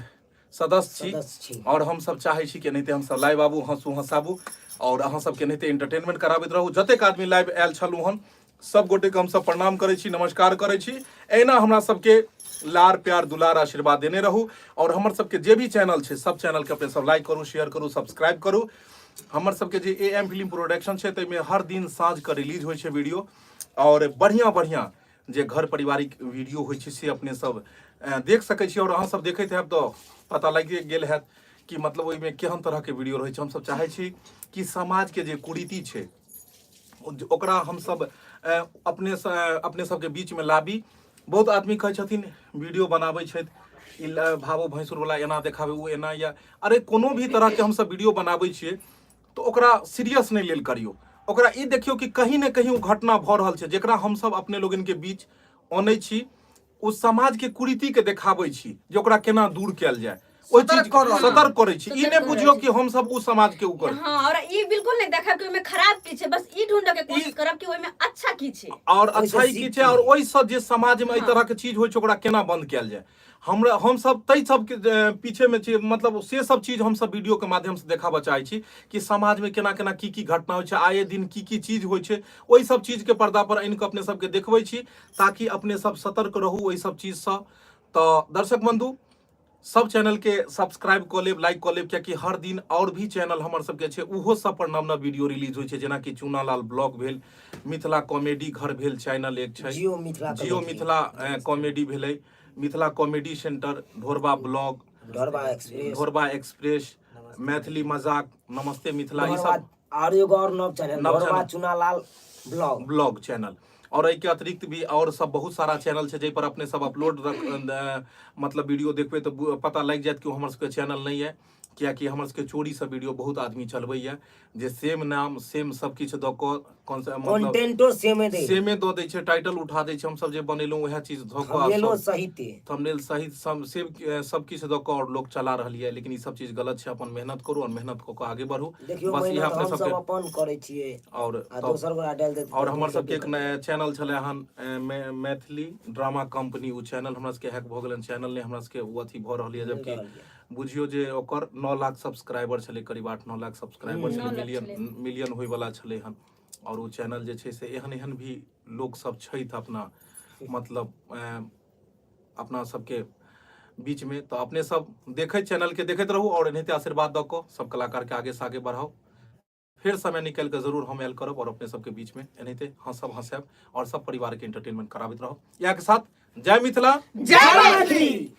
Speaker 2: सदस्य छी,
Speaker 1: सदस्य छी।
Speaker 2: आओर हमसब चाहै छी कि एनाहिते हमसब लाइव आबू, हँसू हँसाबू आओर अहाँ सबके एनाहिते एंटरटेनमेंट कराबैत रहू। जतेक आदमी लाइव आयल छलहुँ हन सब गोटेके हमसब प्रणाम करै छी, नमस्कार करै छी। एहिना हमरा सबके लार प्यार दुलार आशीर्वाद देने रहू आओर हमर सबके जे भी चैनल छै सब चैनलके अपने सब लाइक करू, शेयर करू, सब्सक्राइब करू। हमर सबके जे ए एम फिल्म प्रोडक्शन छै ताहिमे हर दिन साँझ के रिलीज होइ छै वीडियो आओर बढ़िआँ बढ़िआँ जे घर पारिवारिक वीडियो होइ छै से अपने सब देख सकै छी। आओर अहाँ सब देखैत हैब तऽ पता लागि गेल हैत कि मतलब ओहिमे केहन तरहके वीडियो रहै छै। हमसब चाहै छी कि समाजके जे कुरीति छै ओकरा हमसब अपने अपने सबके बीचमे लाबी। बहुत आदमी कहै छथिन वीडियो बनाबै छथि ई भावो भैंसुरवला एना देखाबै ओ एना, या अरे कोनो भी तरहके हमसब वीडियो बनाबै छियै तऽ ओकरा सीरियस नहि लेल करियौ। ओकरा ई देखियौ कि कहीं ने कहीं ओ घटना भऽ रहल छै जेकरा हमसब अपने लोगनके बीच अनै छी, ओ समाजके कुरीतिके देखाबै छी जे ओकरा केना दूर कयल जाय, ओहि
Speaker 3: सतर्क
Speaker 2: चीज
Speaker 3: कऽ रहल छी।
Speaker 2: सतर्क करै छी। ई
Speaker 4: सतर्क
Speaker 2: नहि
Speaker 4: कऽ
Speaker 2: बुझियौ
Speaker 4: रहल
Speaker 2: कि हमसब ओ समाजके ओ करै।
Speaker 4: हाँ, और ई बिल्कुल नहीं देखब कि ओहिमे खराब की छै, बस ई ढूंढऽ के कोशिश करब कि ओहिमे अच्छा की छै
Speaker 2: और
Speaker 1: ओहिसँ
Speaker 2: अच्छाई की
Speaker 1: सीख
Speaker 2: छै और ओहिसँ जे समाजमे एहि तरहके चीज होइ छै ओकरा केना बंद कयल जाय। हमरा हमसब ताहि सबके पीछेमे छी, मतलब से सब चीज हमसब वीडियोके माध्यमसँ देखाबऽ चाहै छी कि समाजमे केना केना की की घटना होइ छै, आए दिन की की चीज होइ छै, ओहि सब चीजके पर्दा पर आनि कऽ अपने सबके देखबै छी ताकि अपने सब सतर्क रहू ओहि सब चीजसँ। तऽ दर्शक बंधु सब चैनल के सब्सक्राइब कऽ लेब, लाइक कऽ लेब, कियाकि हर दिन और भी चैनल हमर सबके छै ओहो सब पर नव नव वीडियो रिलीज होइ छै, जेनाकि चूनालाल ब्लॉग भेल, मिथिला कॉमेडी घर भेल चैनल एक छै,
Speaker 1: जियो मिथिला
Speaker 2: जियो
Speaker 1: कॉमेडी।
Speaker 2: मिथिला कॉमेडी भेलै, Mithila comedy centre, Dhorba blog,
Speaker 1: Dhorba express,
Speaker 2: Dhorba express, Maithili मजाक, नमस्ते मिथिला, ई
Speaker 1: ढोरबा
Speaker 2: सब
Speaker 1: और एगो और नव चैनल
Speaker 2: नव
Speaker 1: ढोरबा
Speaker 2: channel.
Speaker 1: Chunalal blog,
Speaker 2: blog channel. और एहिके अतिरिक्त भी और सब बहुत सारा चैनल छै जाहि पर अपने सब अपलोड मतलब वीडियो देखबै तऽ पता लागि जायत कि ओ हमर सबके चैनल नहि यऽ, कियाकि हमर सबके चोरीसँ वीडियो बहुत आदमी चलबैया जे सेम नाम सेम सब किछु दऽ कऽ कौन सा मतलब
Speaker 1: कंटेंटो सेमे दे
Speaker 2: सेमे दऽ दै छै, टाइटल उठा दै छै, हमसब जे बनेलहुँ उएह चीज धऽ कऽ आ
Speaker 1: थंबनेलो
Speaker 2: सब
Speaker 1: सहिते,
Speaker 2: थंबनेल सहित सब सेम सब किछु दऽ कऽ और लोक चला रहल यऽ। लेकिन ई सब चीज गलत छै, अपन मेहनत करू और मेहनत कऽ कऽ आगे बढ़ू।
Speaker 1: देखियौ
Speaker 2: बस इएह
Speaker 1: मेहनत
Speaker 2: अपने
Speaker 1: हम
Speaker 2: सबके
Speaker 1: सब अपन करै छियै
Speaker 2: और
Speaker 1: आ
Speaker 2: तब
Speaker 1: दोसर गोरा डालि देतै
Speaker 2: और
Speaker 1: तऽ
Speaker 2: हमर
Speaker 1: दुःख
Speaker 2: सबके
Speaker 1: हेबे
Speaker 2: एक नया चैनल छलै हन मैथिली ड्रामा कंपनी, ओ चैनल हमरा सबके हैक भऽ गेल, चैनल नहि हमरा सबके ओ अथी भऽ रहल यऽ,
Speaker 1: मिल
Speaker 2: जबकि
Speaker 1: रहल यऽ।
Speaker 2: बुझियौ जे ओकर 9 लाख सब्सक्राइबर छलै, करीब 8-9 लाख सब्सक्राइबर छलै,
Speaker 4: 9 लाख
Speaker 2: मिलियन
Speaker 4: छलै।
Speaker 2: मिलियन होइवला छलै हन। और ओ चैनल जे छै से एहन एहन भी लोक सब छथि अपना मतलब अपना सबके बीच में, तऽ अपने सब देखैत चैनल के देखैत रहू और एनाहिते आशीर्वाद दऽ कऽ सब कलाकार के आगे से आगे बढ़ाउ। फेर समय निकालि कऽ जरूर हम आयल करब और अपने सबके बीच में एनाहिते हँसब हँसायब और सब परिवार के एंटरटेनमेंट कराबैत रहब। इएह के साथ जय मिथिला,
Speaker 5: जय मैथिली।